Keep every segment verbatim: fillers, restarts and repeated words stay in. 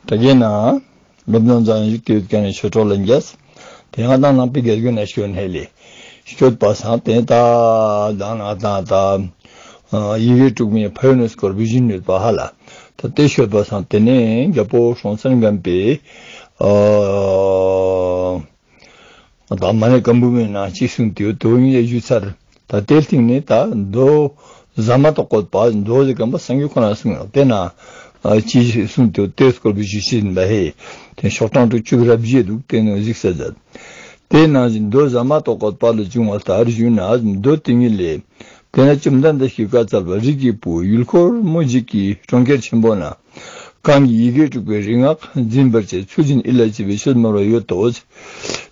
ད་གིན་ན་སློབ་སྦྱོང་ཛ་ཡང་ཞིག་ཏེ་ཡོད་ཁན་ནི་ཆོས་གྲོགས་ལྷན་རྒྱས། ཏེ་ང་དང་ནང་པའི་དགེ་རྒན་ན་སྐྱོད་ཧེ་ལེ། སྐྱོད་པ་སང་ཏེ་ད་ད་ང་དང་ད་ཡི་གེ་དྲུག་མའི་ཕན་ཡོན་སྐོར་བི་ཞིན་ཡོད་པ་ཧ་ལ། ད་ཏེ་སྐྱོད་པ་སང་ཏེ་ནེ་རྒྱལ་པོ་སྲོང་བཙན་སྒམ་པོའི་ཨ་ད་མ་ཎི་བཀའ་འབུམ་མི་ནང་ཅི་གསུངས་ཏེ་ཡོད་དོ་ཡིན་ཡ་ཞུ་ཚར། ད་ཏེའི་སྟེང་ནེ་ད་མདོ་ཟ་མ་ཏོག་བཀོད་པ་མདོ་ཟེར་ཁན་པོ་སངས་རྒྱས་ཁོ་ན་གསུངས་ཡོད་ཏེ་ན་ཅི་གསུངས་ཏེ་ཡོད་ཏེ་སྐོར་བི་ཞུ་ཞིན་པ་ཧེ། ཏེ་ཤོག་གྲངས་དྲུག་ཅུ་རེ་བཞི་འདུག་ཏེ་ནེ་གཟིགས་ས་མཛད། ཏེ་ནང་བཞིན་མདོ་ཟ་མ་ཏོག་བཀོད་པ་ལས་བྱུང་བ་ལྟར་ཞུས་ན་མདོ་ཏིང་ངེ་ལས། ཏེ་ནེ་བཅོམ་ལྡན་འདས་ཀྱིས་བཀའ་སྩལ་པ། རིགས་ཀྱི་བུ་ཡུལ་འཁོར་མོ་འཇིག་གི་གྲོང་ཁྱེར་ཆེན་པོ་ན། གང་གིས་ཡི་གེ་དྲུག་པའི་རིག་སྔགས་འཛིན་པར་བྱེད། ཚུལ་བཞིན་ཡིད་ལ་བྱེད་པའི་ཆོས་སྨྲ་བ་ཡོད་དོ།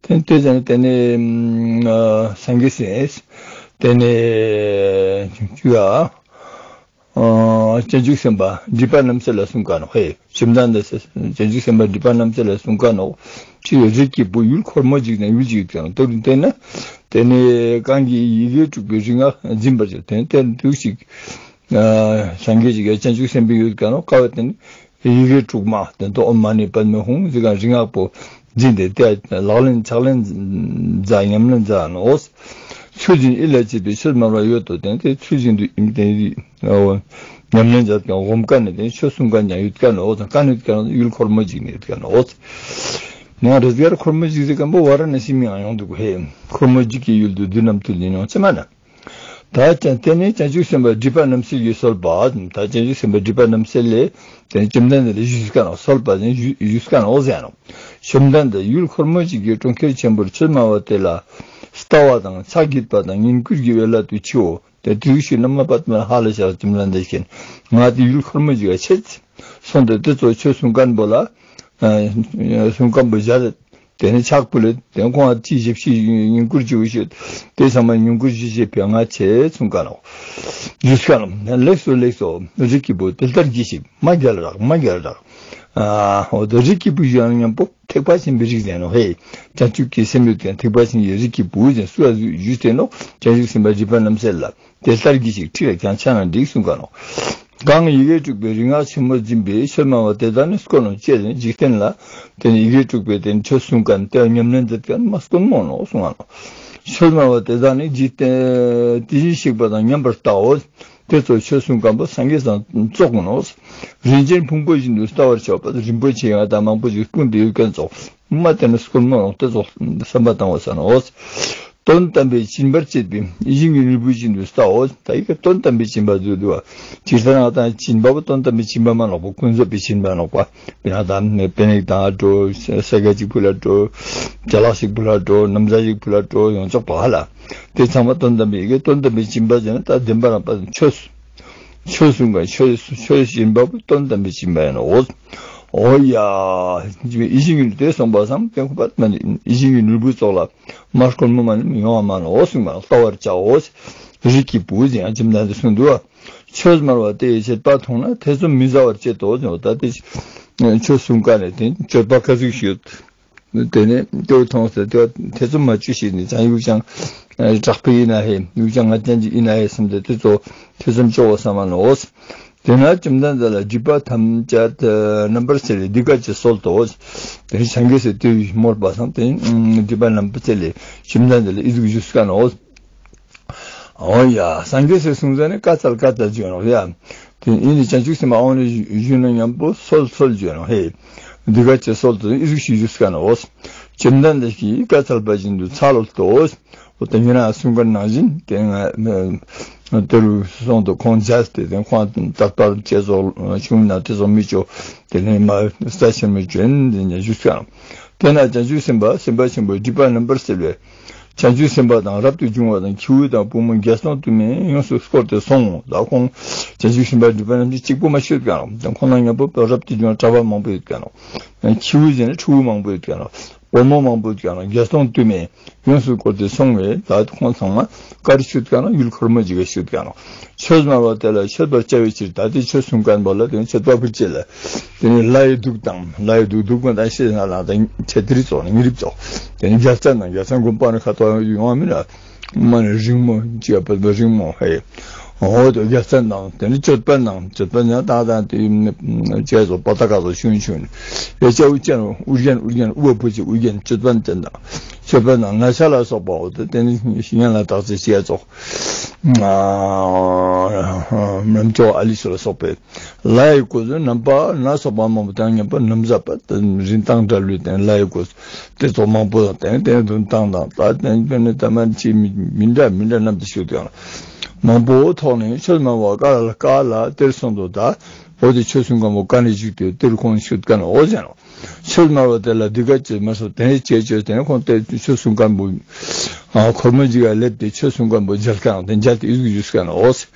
ཏེ་ཏེ་ཟེར་ཏེ་ནེ་སངས་རྒྱས་སི་ཏེ་ནེ་ཅི་ཡ་ཨ་སྤྱོད་འཇུག་སེམས་དཔའ་སྒྲིབ་པ་རྣམ་སེལ་ལ་གསུངས་ཀ་ནོག་ཧེ། བཅོམ་ལྡན་འདས་སི་སྤྱོད་འཇུག་སེམས་དཔའ་སྒྲིབ་པ་རྣམ་སེལ་ལ་གསུངས་ཀ་ནོག་ཅི་རིགས་ཀྱི་བུ་ཡུལ་འཁོར་མོ་འཇིག་ན་ཡུལ་འཇིག་ཀ་ནོག་ཏེ་ཏེ་ནེ་ཏེ་ནེ་གང་གིས་ཡི་གེ་དྲུག་པའི་རིག་སྔགས་འཛིན་པར་བྱེད། ཏེ་ཏེ་དུག་ཅིག་ཨ་སངས་རྒྱས་ཀྱི་སྤྱོད་འཇུག་སེམས་དཔའ་ཡོད་ཀ་ནོག་ཀ་བ་ཏེ་ནེ་ཡི་གེ་དྲུག་མ་ཏེ་ཏོ་ཨོཾ་མ་ཎི་པདྨེ་ཧཱུྃ་ཟེར་ཁན་རིག་སྔགས་པོ་འཛིན་ཏེ་ཏེ་ལག་ལེན་ཕྱག་ལེན་མཛད་ཉམས་ལེན་མཛད་ནོག་ཚུལ་བཞིན་ཡིད་ལ་བྱེད་པའི་ཆོས་སྨྲ་བ་ཡོད་དོ། ཏེ་ཏེ་ཚུལ་བཞིན་དུ་ཡིད་ཏེ་ཉམས་ལེན་མཛད་ཀྱང་སྒོམ་ཀ་ནེ་ཏེ་ཆོས་གསུང་ཀ་ཉན་ཡོད་ཀ་ནོག་ཀ་ནེ་ཡོད་ཀ་ནོག་ཡུལ་འཁོར་མོ་འཇིག་ནེ་ཡོད་ཀ་ནོག་ནང་རིགས་ཀྱི་འཁོར་མོ་འཇིག་ཟེར་ཁན་པོ་ཝ་ར་ཎ་སི་མིང་ཡོང་དུག་ཧེ། འཁོར་མོ་འཇིག་གི་ཡུལ་དུ་བདུད་རྣམས་ཐུལ་ནས་མྱོང་ཅེས་མ་ན། ད་ཅང་ཏེ་ནེ་བྱང་ཆུབ་སེམས་དཔའ་སྒྲིབ་པ་རྣམ་སེལ་གྱིས་གསོལ་པ། ད་བྱང་ཆུབ་སེམས་དཔའ་སྒྲིབ་པ་རྣམ་སེལ་ལས་ཏེ་བཅོམ་ལྡན་འདས་ལ་ཞུས་ཀ་ནོག་གསོལ་པ་ཞུས་ཀ་ནོག་ཟེར་ནོག་བཅོམ་ལྡན་འདས་ཡུལ་འཁོར་མོ་འཇིག་གི་གྲོང་ཁྱེར་ཆེན་པོར་ཆོས་སྨྲ་བ་དེ་ལ་ལྟ་བ་དང་ཕྱག་བགྱིས་པ་དང་བསྙེན་བཀུར་གྱི་འོས་ལ་དུ་མཆིའོ། ཏེ་དུས་ཤིག་ནམ་མ་པད་མ་ཧ་ལ་ཤར་བཅོམ་ལྡན་འདས་ཀྱིས་ང་ཏེ་ཡུལ་འཁོར་མོ་འཇིག་ག་ཆེད་སོང་སྟེ་ཏེ་ཚོ་ཆོས་གསུང་ཁན་པོ་ལ་གསུང་ཁན་པོ་ཞལ་ཏེ་ནེ་ཕྱག་ཕུལ་ལེ་ཏེ་ཁོང་ཅི་ཞབས་ཕྱི་བསྙེན་བཀུར་ཅི་བོ་ཞུ་ཏེ་ཚང་མ་བསྙེན་བཀུར་ཞུ་ཞེས་པའི་ང་ཆེ་གསུང་ཀ་ནོག་ཞུས་ཀ་ནོག་ལེགས་སོ་ལེགས་སོ་རིགས་ཀྱི་བུ་དེ་ལྟར་གྱིས་ཤིག་མ་རྒྱལ་རག་མ་རྒྱལ་རག་ཨ་འོ་ཏེ་རིགས་ཀྱི་བུ་ཞུ་ཡང་མཉམ་པོ་ཐེག་པ་ཆེན་པོའི་རིགས་ཟེར་ནོག་ཧེ། བྱང་ཆུབ་ཀྱི་སེམས་ཡོད་ཀྱང་ཐེག་པ་ཆེན་པོའི་རིགས་ཀྱི་བུ་ཟེར་སུ་ཡ་ཞུས་ཏེ་ནོག་བྱང་ཆུབ་སེམས་དཔའ་སྒྲིབ་པ་རྣམ་སེལ་ལ། དེ་ལྟར་གྱིས་ཤིག་ཁྲིད་ལ་ཀྱང་ཆ་ན་འགྲིག་གསུངས་ཀ་ནོག་གང་ཡི་གེ་དྲུག་པའི་རིག་སྔགས་ཆེན་མོ་འཛིན་པའི་ཆོས་སྨྲ་བ་དེ་དག་ནི་དཀོན་ནོ་ཅེས་འཇིག་རྟེན་ལ། ཏེ་ནེ་ཡི་གེ་དྲུག་པའི་ཏེ་ནེ་ཆོས་གསུང་ཁན་ཏེ་ཉམས་ལེན་མཛད་ཁན་མ་དཀོན་མོ་ནོག་གསུངས་ཀ་ནོག་ཆོས་སྨྲ་བ་དེ་དག་ནི་འཇིག་རྟེན་དེ་བཞིན་གཤེགས་པ་དང་མཉམ་པར་ལྟའོ། དེ་ཚོ་ཆོས་གསུང་ཁན་པོ་སངས་རྒྱས་དང་ཙོགས་ནོག་རིན་ཆེན་ཕུང་པོ་བཞིན་དུ་ལྟ་བར་བྱའོ། རིན་པོ་ཆེ་ཡང་དག་མང་པོ་ཞིག་སྤུངས་ཏེ་ཡོད་ཁན་ཙོགས་མ་ཏེ་ནི་དཀོན་མོ་ནོག་ཏེ་ཙོགས་བསམ་པ་བཏང་བ་ས་ནོག་དོན་དམ་པའི་སྦྱིན་པར་བྱེད་པའི་ཡིད་བཞིན་གྱི་ནོར་བུ་བཞིན་དུ་ལྟའོ། ད་ཡི་གེ་དོན་དམ་པའི་སྦྱིན་པ་ཟེར་དུག་པ། སྤྱིར་བཏང་ང་དང་སྦྱིན་པ་བོ་དོན་དམ་པའི་སྦྱིན་པ་མ་ནོག་པ། ཀུན་རྫོབ་པའི་སྦྱིན་པ་ནོག་པ། ཡང་དག་པེ་ནེ་དང་འགྲོ་ས་ཀ་ཅིག་ཕུལ་ལ་འགྲོ་ཅ་ལག་ཞིག་ཕུལ་ལ་འགྲོ་ནམ་ཟ་ཞིག་ཕུལ་ལ་འགྲོ་ཡོང་ཆོག་པ་ཧ་ལ། ཏེ་ཚང་མ་དོན་དམ་པའི་ཡི་གེ་དོན་དམ་པའི་སྦྱིན་པ་ཟེར་ན་ད་བདེན་པ་རང་པ་ཆོས་ཆོས་གསུང་ག་ཆོས་ཆོས་སྦྱིན་པ་བོ་དོན་དམ་པའི་སྦྱིན་པ་ཡིན་ནོག་འོ་ཡ། ཡིད་བཞིན་གྱི་ནོར་བུ་ཙོགས་ལ་མ་དཀོན་མོ་མ་ནི་ཡོང་བ་མ་ནོག་གསུངས་པ་ལྟ་བར་བྱའོ། རིགས་ཀྱི་བུ་ཟེར་ཡང་བཅོམ་ལྡན་འདས་གསུངས་འདུག་ཆོས་སྨྲ་བ་དེ་ཡི་བྱེད་པ་མཐོང་ན་ཐེ་ཚོམ་མི་ཟ་བར་བྱེད་དོ་ཟེར་བ། ད་ཏེ་ཆོས་གསུང་ཀ་ནེ་ཏེ་སྤྱོད་པ་ག་ཟུག་ཤོད། ཏེ་ནེ་ཏེ་བོ་མཐོང་སྟེ་ཏེ་བོ་ཐེ་ཚོམ་མ་ཅོས་ཤིག་ནི་ཅང་ཡུག་ཅང་དྲག་པོ་ཡིན་ན་ཧེ་ཡུག་ཅང་ང་ཅན་ཅིག་ཡིན་ན་ཧེ་བསམ་སྟེ་ཏེ་ཚོ་ཐེ་ཚོམ་ཅོ་བ་ས་མ་ནོག་ཏེ་ན་བཅོམ་ལྡན་འདས་ལ་སྒྲིབ་པ་ཐམས་ཅད་རྣམ་པར་སེལ་བའི་འདི་སྐད་ཅེས་གསོལ་ཏོ། ཏེ་ནེ་སངས་རྒྱས་སི་ཏེ་བོ་མོལ་བ་སང་ཏེ་སྒྲིབ་པ་རྣམ་པར་སེལ་ལེ་བཅོམ་ལྡན་འདས་ལ་ཨི་ཟུག་ཞུས་ཀ་ནོག་འོ་ཡ། སངས་རྒྱས་སི་གསུང་ཟེར་ནི་བཀའ་སྩལ་བཀའ་སྩལ་ཞུ་ནོག་ཡ། ཏེ་ཨིན་ནི་བྱང་ཆུབ་སེམས་དཔའ་འོ་ནི་ཞུ་ནོག་མཉམ་པོ་གསོལ་གསོལ་ཞུ་ནོག་ཧེ། འདི་སྐད་ཅེས་གསོལ་ཏོ་ཨི་ཟུག་ཞུས་ཀ་ནོག་བཅོམ་ལྡན་འདས་ཀྱིས་བཀའ་སྩལ་པ་བཞིན་དུ་འཚལ་ལོ། འོ་ཏེ་ཉེ་རང་གསུང་ཁན་ནང་བཞིན་ཏེ་ང་ཏེ་རུ་སོང་དུ་ཁོང་མཇལ་ཏེ་ཏེ་ཁོང་དད་པ་ཅེས་སོགས་ཆུང་ན་ཏེ་སོགས་མི་ཅོ། ཏེ་ནེ་མ་རྩ་ཆེན་མོ་ཅོ་ཨིན་ཏེ་ཉེ་ཞུས་ཀ་ནོག་ཏེ་ན་བྱང་ཆུབ་སེམས་དཔའ་སེམས་དཔའ་ཆེན་པོའི་སྒྲིབ་པ་རྣམ་པར་སེལ་བའི་བྱང་ཆུབ་སེམས་དཔའ་དང་རབ་ཏུ་བྱུང་བ་དང་ཁྱེའུ་དང་བུ་མོ་བརྒྱ་སྟོང་དུ་མས་ཡོངས་སུ་བསྐོར་ཏེ་སོང་། ད་ཁོང་བྱང་ཆུབ་སེམས་དཔའ་སྒྲིབ་པ་རྣམ་བཞི་གཅིག་པོ་མ་ཤོད་ཀ་ནོག་ད་ཁོང་ན་མཉམ་པོ་རབ་ཏུ་བྱུང་བ་གྲྭ་པ་མང་པོ་ཡོད་ཀ་ནོག་ཁྱེའུ་ཟེར་ན་ཕྲུ་གུ་མང་པོ་ཡོད་ཀ་ནོག་བུ་མོ་མང་པོ་ཡོད་ཀ་ནོག་བརྒྱ་སྟོང་དུ་མས་ཡོངས་སུ་བསྐོར་ཏེ་སོང་བས་ད་ཁོང་ཚང་མ་ག་རུ་ཤོད་ཀ་ནོག་ཡུལ་འཁོར་མོ་འཇིག་ག་ཤོད་ཀ་ནོག་ཆོས་སྨྲ་བ་དེ་ལ་མཆོད་པར་བྱ་བའི་ཕྱིར། ད་ཏེ་ཆོས་གསུང་ཁན་པོ་ལ་ཏེ་མཆོད་པ་ཕུལ་ཅེས་ལ། ཏེ་ནེ་ལྷའི་གདུགས་དང་ལྷའི་གདུགས་གདུགས་མ་དང་ཤེས་ན་ལ་དང་ཆེ་ཏེ་རི་ཙོགས་ནི་ཉེ་རིབ་ཙོགས། ཏེ་ནེ་རྒྱལ་ཚ་ན་རྒྱལ་ཚ་མགོན་པོ་ནི་ཁ་ཐོག་ཡོང་བ་མིན་ན། མ་ནི་རིང་མོ་ཅི་ཡ་པད་པ་རིང་མོ་ཧེ། འོ་དེ་རྒྱལ་མཚན་དང་དེ་ནི་ཅོད་པན་དང་ཅོད་པན་ཡང་ཏག་ཏག་དེ་ཅེས་སོ་པ་ཏ་ཀ་སོ་ཆུང་ཆུང་ནི་ཡ་ཅའུ་ཅན་ཨུ་རྒྱན་ཨུ་རྒྱན་ཨུ་བ་བུ་ཅིག་ཨུ་རྒྱན་ཅོད་པན་ཅན་དང་ཅོད་པན་དང་ན་ཆ་ལ་སོགས་པ་འོ་དེ་དེ་ནི་ཤིང་ཡན་ལ་དག་ཅེས་ཅེས་སོ་རྣམ་ཅོག་ཨ་ལི་སོ་ལ་སོགས་པའི་ལ་ཡི་སྐུ་གཟུགས་རྣམ་པ་སྣ་ཚོགས་པ་མང་པོ་དང་མཉམ་པ་ནམ་ཟ་བ་རིན་ཐང་འདྲ་ལུས་ཏེ་ལ་ཡི་སྐུ་གཟུགས་དེ་ཚོ་མང་པོ་དང་དེ་དེ་དུ་བཏང་དང་ད་དེ་དེ་ནི་ད་མ་ཅི་མི་འདྲ་མི་འདྲ་རྣམས་དེ་ཤོད་ཀྱང་མང་པོ་ཐོག་ནས་ཆོས་སྨྲ་བ་ཀ་ལ་ཀ་ལ་དེར་སོང་དུ་ད་འོ་དེ་ཆོས་གསུང་མཁན་པོ་ཀ་ནས་བཞུགས་ཏེ་དེར་ཁོང་ཤོད་ཀ་ནོག་འོ་ཟེར་ནོག་ཆོས་སྨྲ་བ་དེ་ལ་སྡིག་ག་ཅེས་མ་སོ་དེ་ནས་ཅེས་ཅེས་དེ་ནས་ཁོང་དེ་ཆོས་གསུང་མཁན་པོ་ཨ་འཁོར་མོ་ཅིག་ག་སླེབས་ཏེ་ཆོས་གསུང་མཁན་པོ་མཇལ་ཀ་ནོག་དེ་མཇལ་ཏེ་ཨི་ཟུག་ཞུས་ཀ་ནོག་འོ་ཟེར།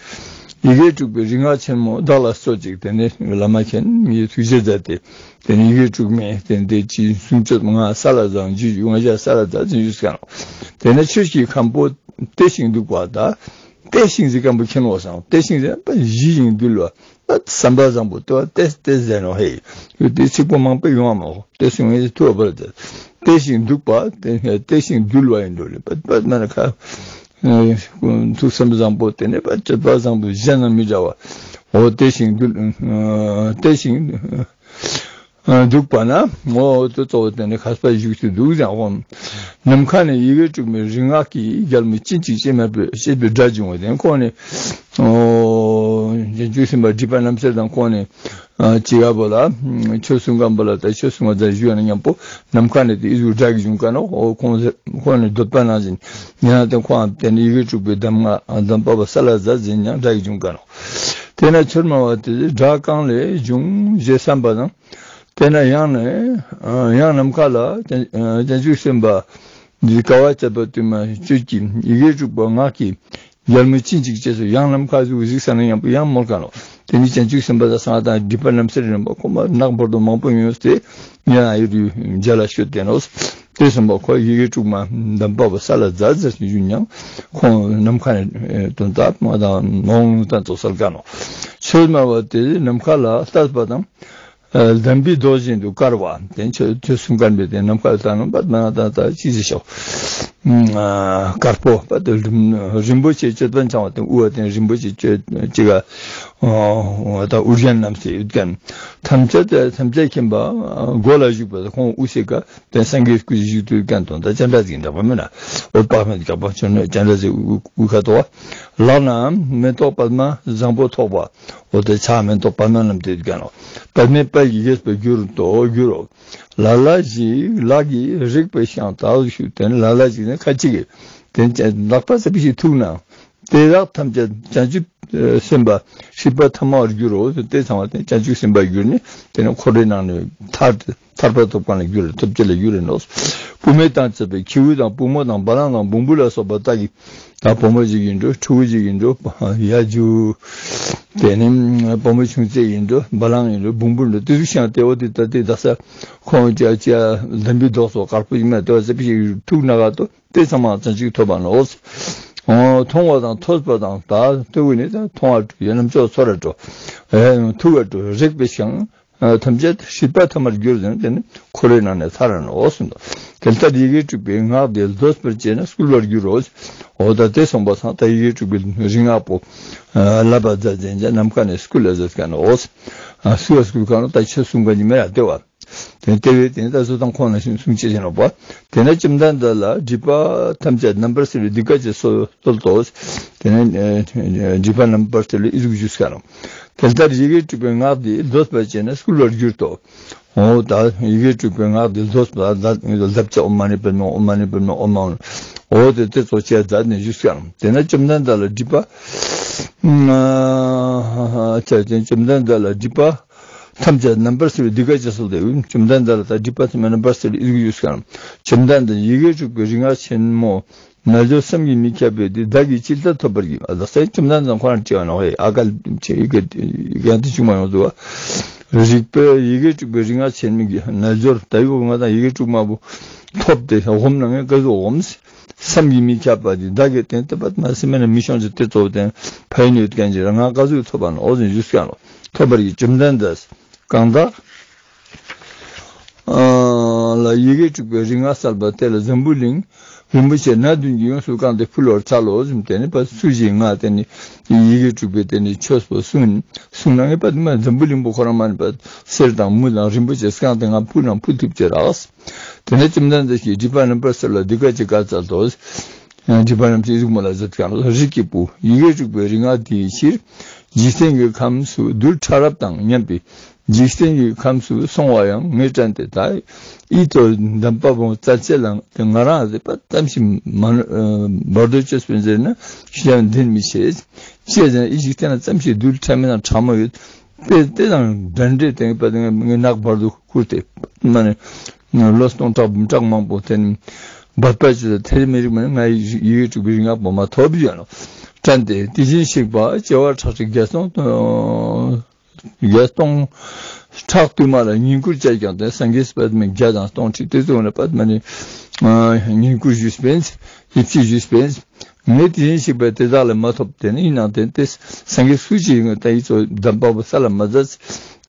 ཡི་གེ་དྲུག་པའི་རིག་སྔགས་ཆེན་མོ་བདག་ལ་སྩོལ་ཅིག་དེ་ནས་བླ་མ་མཁྱེན་ངས་ཐུགས་རྗེ་མཛད་དེ་དེ་ནས་ཡི་གེ་དྲུག་མའི་དེ་འདི་ཅི་གསུང་ཆོས་ང་ས་ལ་བཟང་ཇི་ང་ཞ་ས་ལ་བཟང་ཇི་ཞུས་ཀ་ནོག་དེ་ནས་ཆོས་ཀྱི་ཁམས་པོ་བལྟས་ཤིང་འདུག་པ་ད་བལྟས་ཤིང་ཟེར་མཁན་པོ་མཁྱེན་ནོག་སང་བལྟས་ཤིང་ཟེར་པ་ཞི་ཞིང་དུལ་བ། བསམ་པ་བཟང་པོ་ལྟོས་ཏེ་ཏེ་ཟེར་ནོག་ཧེ། ཡོད་དེ་ཚིག་པོ་མང་པོ་ཡོང་བ་མ་ཧོ། ཏེ་སུ་ངེས་ཐུ་བ་བར་ཏེ། བལྟས་ཤིང་འདུག་པ་བལྟས་ཤིང་དུལ་བ་ཡིན་འགྲོ་ལེ། པད་པད་མ་ན་ཁ། ཐུགས་བསམ་བཟང་པོ་དེ་ནས་པད་སྤྱོད་པ་བཟང་པོ་གཞན་དང་མི་འདྲ་བ། འོ་བལྟས་ཤིང་དུལ་བལྟས་ཤིང་འདུག་པ་ན་འོ་དེ་གཙོ་བོ་དེ་ནས་མཁས་པ་བཞུགས་སུ་འདུག་ཟེར་ཧོ། ནམ་མཁའ་ནས་ཡི་གེ་དྲུག་མའི་རིག་སྔགས་ཀྱི་རྒྱལ་མོ་བྱིན་ཅིག་ཅེས་སྨྲས་པའི་ཅེས་པའི་སྒྲ་བྱུང་བ་དེ་ཁོང་ནས་ཨོ་རྗེ་བཙུན་སེམས་དཔའ་སྒྲིབ་པ་རྣམ་སེལ་དང་ཁོང་ནས་ཨ་ཅི་ག་བོ་ལ་ཆོས་གསུང་མཁན་པོ་ལ་ད་ཆོས་གསུང་བ་ཙམ་ཞུ་ཡ་ན་མཉམ་པོ་ནམ་མཁའ་ནས་དེ་ཨི་ཟུག་སྒྲ་གི་བྱུང་ཀ་ནོག་འོ་ཁོང་ཁོང་ནས་འདོད་པ་ནང་བཞིན་ཉན་ན་དེ་ཁོང་དེ་ནས་ཡི་གེ་དྲུག་པའི་གདམས་ངག་གདམས་པ་བ་ས་ལ་ཟ་ཟིན་ཡང་སྒྲ་གི་བྱུང་ཀ་ནོག་དེ་ན་ཆོས་སྨྲ་བ་དེ་སྒྲ་གང་ལས་བྱུང་ཞེས་བསམས་པ་དང་། དེ་ན་ཡང་ནས་ཡང་ནམ་མཁའ་ལ་བྱང་ཆུབ་སེམས་དཔའ་འདི་དཀའ་བ་སྤྱད་པ་དུ་མ་ཁྱོད་ཀྱི་ཡི་གེ་དྲུག་པ་ངག་གི་རྒྱལ་མོ་བྱིན་ཅིག་ཅེས་སོ་ཡང་ནམ་མཁའ་ཟུག་གཟིགས་ས་ན་ཡང་པོ་ཡང་མོལ་ཀ་ནོག་དེ་ནི་བྱང་ཆུབ་སེམས་དཔའ་དང་སངས་དང་སྒྲིབ་པ་རྣམ་སེལ་རིམ་པ་ཁོ་མ་ནག་བོར་དུ་མང་པོ་ཡོད་དེ་ཉེ་ན་ཡོད་དུ་མཇལ་ལ་ཤོད་དེ་ནོག་དེ་སོང་པ་ཁོ་ཡི་གེ་དྲུག་མ་གདམས་པ་བ་ས་ལ་ཛ་ཛ་ཞུ་ཉང་ཁོང་ནམ་མཁའ་ནས་དོན་དག་མ་དང་ནོང་ལུང་དང་ཙོགས་སལ་ཀ་ནོག་ཆོས་སྨྲ་བ་དེ་ནམ་མཁའ་ལ་ལྟས་པ་དང་། ཨ་གདམས་པའི་མདོ་བཞིན་དུ་དཀར་བ། དེ་ཆོས་ཆོས་གསུང་མཁན་པའི་དེ་ནམ་མཁའ་ལྟ་ན་པད་མ་ན་ད་ད་ཅི་ཟེར་ཤོག་ཨ་དཀར་པོ་པད་དེ་རིན་རིན་པོ་ཆེ་ཅོད་པན་འཆང་བ་དེ་དབུ་བ་དེ་རིན་པོ་ཆེ་ཅོད་ཅི་ག་ཨ་ད་ཨུ་རྒྱན་རྣམས་སེ་ཡོད་མཁན། ཐམས་ཅད་ཐམས་ཅད་མཁྱེན་པ་མགོ་ལ་བཞུགས་པ་དེ་ཁོང་དབུ་སེ་ག་དེ་སངས་རྒྱས་སྐུ་བཞུགས་དུས་མཁན་དང་ད་སྤྱན་རས་གཟིགས་འདྲ་པ་མིན་ན་འོད་དཔག་མེད་དཀར་པོ་ཆོ་ནོ་སྤྱན་རས་གཟིགས་དབུ་ཁ་དོ་བ། ལག་ན་མེ་ཏོག་པདྨ་བཟང་པོ་ཐོགས་པ། འོ་དེ་ཕྱག་མེ་ཏོག་པདྨ་བསྣམས་ཏེ་ཡོད་ཀ་ནོག་པདྨའི་དཔལ་གྱིས་རྒྱས་པར་གྱུར་ཏོ་གྱུར་རོ། ལ་ལ་ཞིག་ལག་གིས་རེག་པའི་ཤིང་དག་ཞུ་དེ་ནི་ལ་ལ་ཞིག་ནི་ཁ་ཅིག་གིས་དེ་ལག་པ་ཙ་པིག་ཞིག་ཐུག་ན་དེ་དག་ཐམས་ཅད་བྱང་ཆུབ་སེམས་དཔའ་སྲིད་པ་ཐ་མར་འགྱུར་རོ། དེ་ཚང་མ་དེ་བྱང་ཆུབ་སེམས་དཔའ་གྱུར་ནས་དེ་ནི་འཁོར་བའི་ནང་ནས་ཐར་ཏེ། ཐར་པ་ཐོབ་མཁན་ལ་འགྱུར་རེ་ཐོབ་ཅེས་ལ་འགྱུར་རེ་ནོག་བུད་མེད་དང་བཅས་པའི་ཁྱེའུ་དང་བུ་མོ་དང་བ་ལང་དང་བོང་བུ་ལ་སོགས་པ་དག་གིས་ད་བུ་མོ་ཞིག་ཡིན་འགྲོ་ཕྲུ་གུ་ཞིག་ཡིན་འགྲོ་ཡ་ཇུ་དེ་ནི་བུ་མོ་ཆུང་ཚེ་ཡིན་འགྲོ་བ་ལང་ཡིན་འགྲོ་བོང་བུ་འགྲོ་དེ་ཚོ་ཤང་དེ་འོ་དེ་ད་དེ་ད་ས་ཁོང་ཅ་ཅ་ལྡན་པའི་རྡོག་སོགས་དཀར་པོ་ཡིན་མ་དེ་བ་ཟེར་བ་ཞིག་ཐུག་ན་ག་ཏོ་དེ་ཚང་མ་བྱང་ཆུབ་ཐོབ་པ་ནོག་འོ་མཐོང་བ་དང་ཐོས་པ་དང་ད་ལྟོས་ནི་ད་མཐོང་བ་སྤྲོ་ཡ་རྣམ་ཅོག་ཚོར་བ་སྤྲོ་ཐུག་པ་སྤྲོ་རེག་པའི་ཤིང་། ཐམས་ཅད་སྲིད་པ་ཐ་མར་གྱུར་ཟེར་ནས་དེ་ནི་འཁོར་བའི་ནང་ནས་ཐར་ར་ནོག་གསུངས་དོ། དེ་ལྟར་ཡི་གེ་དྲུག་པའི་སྔགས་འདི་ཟློས་པར་བྱས་ན་བསྐུལ་བར་འགྱུར་རོ། འོ་ད་དེ་སོང་པ་སང་ད་ཡི་གེ་དྲུག་པའི་རིག་སྔགས་པོ་ལབ་པ་མཛད་ཟེར་ནས་ནམ་མཁའ་ནས་བསྐུལ་ལ་མཛད་ཀ་ནོག་སུ་ལ་བསྐུལ་ཀ་ནོག་ད་ཆོས་གསུང་མཁན་ནི་མེད་ཡ་དེ་བ། དེ་ལྟ་བུའི་དེ་ནི་ད་གཟུགས་དང་ཁོང་ན་བཞིན་གསུང་ཅེས་བྱས་ནོག་པ། དེ་ནས་བཅོམ་ལྡན་འདས་ལ་སྒྲིབ་པ་ཐམས་ཅད་རྣམ་པར་སེལ་བའི་སྡིག་པ་ཅེས་གསོལ་ཏོ། དེ་ནས་སྒྲིབ་པ་རྣམ་པར་སེལ་བའི་ཨི་ཟུག་ཞུས་ཀ་ནོག་དེ་ལྟར་ཡི་གེ་དྲུག་པའི་སྔགས་འདི་ཟློས་པར་བྱས་ན་བསྐུལ་བར་འགྱུར་ཏོ། འོ་ད་ཡི་གེ་དྲུག་པའི་སྔགས་འདི་ཟློས་པ་ལ་ལབ་ཅེས་ཨོཾ་མ་ཎི་པདྨེ་ཨོཾ་མ་ཎི་པདྨེ་ཨོཾ་མ་ཎི། འོ་དེ་དེ་ཚོ་ཅེས་མཛད་ནས་ཞུས་ཀ་ནོག་དེ་ནས་བཅོམ་ལྡན་འདས་ལ་སྒྲིབ་པ་ཨ་བཅོམ་ལྡན་འདས་ལ་སྒྲིབ་པ། ཐམས་ཅད་རྣམ་པར་སེལ་བའི་སྡིག་པ་ཅེས་གསོལ་ཏེ། བཅོམ་ལྡན་འདས་ལ་ད་སྒྲིབ་པ་ཐམས་ཅད་རྣམ་པར་སེལ་བའི་ཨི་ཟུག་ཞུས་ཀ་ནོག་བཅོམ་ལྡན་འདས་ཡི་གེ་དྲུག་པའི་རིག་སྔགས་ཆེན་མོ་རྣལ་འབྱོར་བསམ་གྱིས་མི་ཁྱབ་པའི་འདི་བདག་གིས་ཇི་ལྟར་ཐོབ་པར་བགྱི། ཨ་ད་ས་བཅོམ་ལྡན་འདས་ཁོ་རང་དྲིས་པ་ནོག་ཧེ་ཨ་ཀ་ཆེ་ཡི་གེ་ཡང་དེ་བྱུང་མ་ཡོང་འདུག་བ། རིག་པའི་ཡི་གེ་དྲུག་པའི་རིག་སྔགས་ཆེན་མོའི་རྣལ་འབྱོར་ད་ཡོ་ང་དང་ཡི་གེ་དྲུག་མ་བོ་ཐོབ་སྟེ་སྒོམ་ན་ངས་ཀ་ཟུག་སྒོམ། བསམ་གྱིས་མི་ཁྱབ་པ་འདི་བདག་གིས་དེ་ལྟ་བུ་མ་སེམས་ན་མི་ཤོང་ཅེས་དེ་གཙོ་བོ་དེ་ཕན་ཡོན་ཡོད་མཁན་ཅིག་རང་ང་ཀ་ཟུག་ཐོབ་པ་ནོག་འོ་ཟེར་ཞུས་ཀ་ནོག་ཐོབ་པར་བགྱི། བཅོམ་ལྡན་འདས་གང་དག་ལ་ཡི་གེ་དྲུག་པའི་རིག་སྔགས་གསལ་བ་དེ་ལ་འཛམ་བུ་གླིང་ རིན་པོ་ཆེ་སྣ་བདུན་གྱིས་ཡོངས་སུ་བཀང་སྟེ་ཕུལ་བར་འཚལ་ལོ་ཟེར། དེ་ནས་པ་སུ་ཞིག་ང་དེ་ནས་ཡི་གེ་དྲུག་པའི་དེ་ནས་ཆོས་པོ་གསུངས་གསུངས་ན་ངས་པ་དེ་མ་འཛམ་བུ་གླིང་པོ་ཁོ་རང་མ་ནི་པ་གསེར་དང་དངུལ་དང་རིན་པོ་ཆེ་བཀང་སྟེ་ང་ཕུལ་ན་ཕུལ་ཐུབ་ཅེས་རག། དེ་ནས་བཅོམ་ལྡན་འདས་ཀྱིས་སྒྲིབ་པ་རྣམ་པར་སེལ་ལ་འདི་སྐད་ཅེས་བཀའ་སྩལ་ཏོ། སྒྲིབ་པ་རྣམ་སེལ་གཟུགས་མ་ལ་ཟེར་ཀྱང་རིགས་ཀྱི་བུ། ཡི་གེ་དྲུག་པའི་རིག་སྔགས་འདིའི་ཕྱིར། འཇིག་རྟེན་གྱི་ཁམས་སུ་རྡུལ་ཕྲ་རབ་དང་མཉམ་པའི། འཇིག་རྟེན་གྱི་ཁམས་སུ་སོང་བ་ཡང་ངས་དྲན་ཏེ་ད། ཨི་ཙོགས་གདམས་པ་བོ་སྩལ་ཅེས་ལ་ང་རང་ཟེར་པ་ཙམ་ཞིག་མ་ནོར་བར་དོ་ཅོས་པིན་ཟེར་ན་ཤེས་ཡང་འདིན་མི་ཤེས། ཅི་ཟེར་ན་ཨི་འཇིག་རྟེན་ལ་ཙམ་ཞིག་རྡུལ་ཕྲ་མེད་དང་ཕྲ་མོ་ཡོད། དཔེ་དེ་དང་འདྲ་འདྲེ་དེ་པ་དེ་ངས་ནག་བར་དུ་ཁུར་ཏེ་མ་ནི་ལོ་སྟོང་ཕྲག་འབུམ་ཕྲག་མང་པོ་དེ་ནི་འབད་པ་ཅི་ལ་ཐེ་རི་མེ་རི་མ་ནི་ང་ཡི་ཡི་གེ་དྲུག་པའི་རིག་སྔགས་པོ་མ་ཐོབ་ཡོད་ནོ། དྲན་ཏེ་དེ་བཞིན་གཤེགས་པ་བྱེ་བ་ཕྲག་ཁྲིག་བརྒྱ་སྟོང་བརྒྱ་སྟོང་ཕྲག་དུ་མ་ལ་བསྙེན་བཀུར་བྱས་ཀྱང་དེ་སངས་རྒྱས་པདྨའི་བརྒྱ་དང་སྟོང་ཁྲི་དེ་ཚོ་ནི་པདྨ་ནི་བསྙེན་བཀུར་ཞུས་པས། ཡིད་ཆེས་ཞུས་པས། ངས་དེ་བཞིན་གཤེགས་པ་དེ་དག་ལས་མ་ཐོབ། དེ་ནི་ཡིན་ནའང་དེ་དེ་སངས་རྒྱས་སུ་ཅི་ཡིན་ད་ཡིད་ཚོ་གདམས་པ་པོ་ས་ལ་མ་མཛད།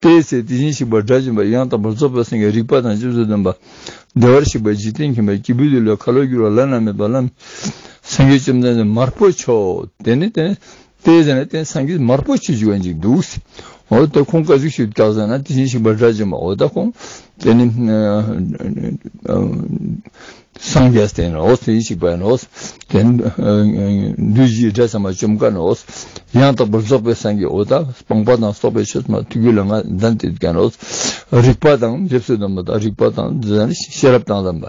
དེའི་ཚེ་དེ་བཞིན་གཤེགས་པ་སྒྲ་འབྱིན་པ་ཡང་དག་པར་རྫོགས་པའི་སངས་རྒྱས་རིག་པ་དང་རྗེས་སུ་ལྡན་པ། བདེ་བར་གཤེགས་པ་འཇིག་རྟེན་མཁྱེན་པ་སྐྱེས་བུའི་དུས་ལ་ཁ་ལོ་བསྒྱུར་བ་བླ་ན་མེད་པ་ལམ། སངས་རྒྱས་བཅོམ་ལྡན་འདས་དམར་པོ་མཆོག་དེ་ནི་དེ་ནི་དེ་ཟེར་ན་དེ་སངས་རྒྱས་དམར་པོ་ཆེ་ཞུ་བ་ཅིག་འདུག་འོ་དེ་ཁོང་ཀ་ཟུག་ཞུ་བཀག་ཟེར་ན་དེ་བཞིན་གཤེགས་པ་སྒྲ་འབྱིན་པ་འོ་ད་ཁོང་དེ་ནི་སངས་རྒྱས་དེ་ནོ། དེ་བཞིན་གཤེགས་པ་ནོ། དེ་འདུས་བྱས་སྒྲ་ཚང་མ་བཅོམ་མཁན་ནོ། ཡང་དག་པར་རྫོགས་པའི་སངས་རྒྱས་འོ་ད་སྤངས་པ་དང་རྟོགས་པའི་ཆོས་མ་ཐུགས་རྒྱུད་ལ་ང་ལྡན་ཏེ་ཡོད་མཁན་ནོ། རིག་པ་དང་ཞབས་སུ་ལྡན་པ་དང་རིག་པ་དང་ཤེས་རབ་དང་ལྡན་པ།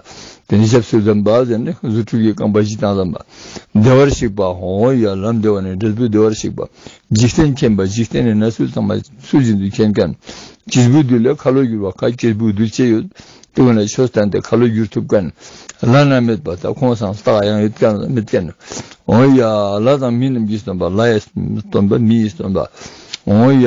དེ་ནི་ཞབས་སུ་ལྡན་པ་ཟེར་ནས་རྫུ་འཕྲུལ་གྱི་རྐང་པ་བཞི་དང་ལྡན་པ། བདེ་བར་གཤེགས་པ་འོ་ཡ་ལམ་བདེ་བ་ནི་འབྲས་བུ་བདེ་བར་གཤེགས་པ། འཇིག་རྟེན་མཁྱེན་པ་འཇིག་རྟེན་ནི་གནས་ཚུལ་ཚང་མ་ཚུལ་བཞིན་དུ་མཁྱེན་མཁན། སྐྱེས་བུའི་དུས་ལ་ཁ་ལོ་བསྒྱུར་བ་ཁ་སྐྱེས་བུའི་དུས་ཅི་ཡོད་དེ་བོ་ན་ཆོས་བསྟན་ཏེ་ཁ་ལོ་བསྒྱུར་ཐུབ་མཁན། བླ་ན་མེད་པ་ད་ཁོང་སང་རྟགས་ཡང་ཡོད་མཁན་མེད་མཁན། འོ་ཡ་ལྷ་དང་མི་རྣམས་ཀྱིས་སྟོན་པ་ལྷ་ཡིས་སྟོན་པ་མི་ཡིས་སྟོན་པ། འོ་ཡ་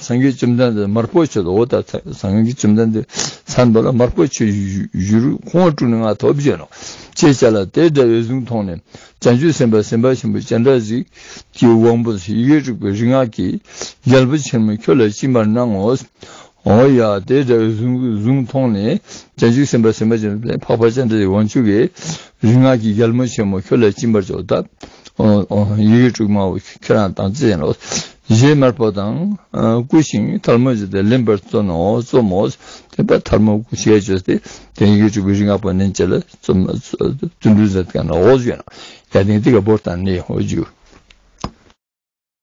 སངས་རྒྱས་བཅོམ་ལྡན་འདས་དམར་པོ་མཆོག་འོ་ད་སངས་རྒྱས་བཅོམ་ལྡན་འདས་མཚན་པ་ལ་དམར་པོ་མཆོག་ཞུ་རུ་ཁོང་དྲུང་ནས་ང་ཐོབ་བྱས་ནོ། ཅེས་བྱ་ལ་དེ་འདྲ་བའི་གཟུངས་མཐོང་ནས་བྱང་ཆུབ་སེམས་དཔའ་སེམས་དཔའ་ཆེན་པོ་སྤྱན་རས་གཟིགས་ཀྱི་དབང་པོ་ཡི་གེ་དྲུག་པའི་རིག་སྔགས་ཀྱི་རྒྱལ་པོ་ཆེན་མོ་ཁྱོད་ལ་སྦྱིན་པར་གནང་ངོ་། འོ་ཡ་དེ་འདྲ་བའི་གཟུངས་གཟུངས་མཐོང་ནས་བྱང་ཆུབ་སེམས་དཔའ་སེམས་དཔའ་ཆེན་པོ་འཕགས་པ་སྤྱན་རས་གཟིགས་དབང་ཕྱུག་གིས་རིག་སྔགས་ཀྱི་རྒྱལ་མོ་ཆེན་མོ་ཁྱོད་ལ་སྦྱིན་པར་ཞུ་ད། འོ་འོ་ཡི་གེ་དྲུག་མ་བོ་ཁྱེད་རང་དང་རྩེ་ཡིན་ནོ། གཞས་དམར་པོ་དང་བསྐུལ་ཞིང་ཐལ་མོ་སྦྱར་ཏེ་ལེན་པར་བརྩོན་ནོ་བརྩོན་མོ། དེ་པ་ཐལ་མོ་བསྐུལ་ཞིང་བཅོས་ཏེ་དེ་ཡི་གེ་དྲུག་པའི་རིག་སྔགས་པོ་ནན་ཅེས་ལ་བརྩོན་བརྩོན་འགྲུས་མཛད་མཁན་ནོ་འོ་ཞུ་ཡིན་ནོ། ཡ་དེ་དེ་ག་བོར་དང་ནི་འོ་ཞུ།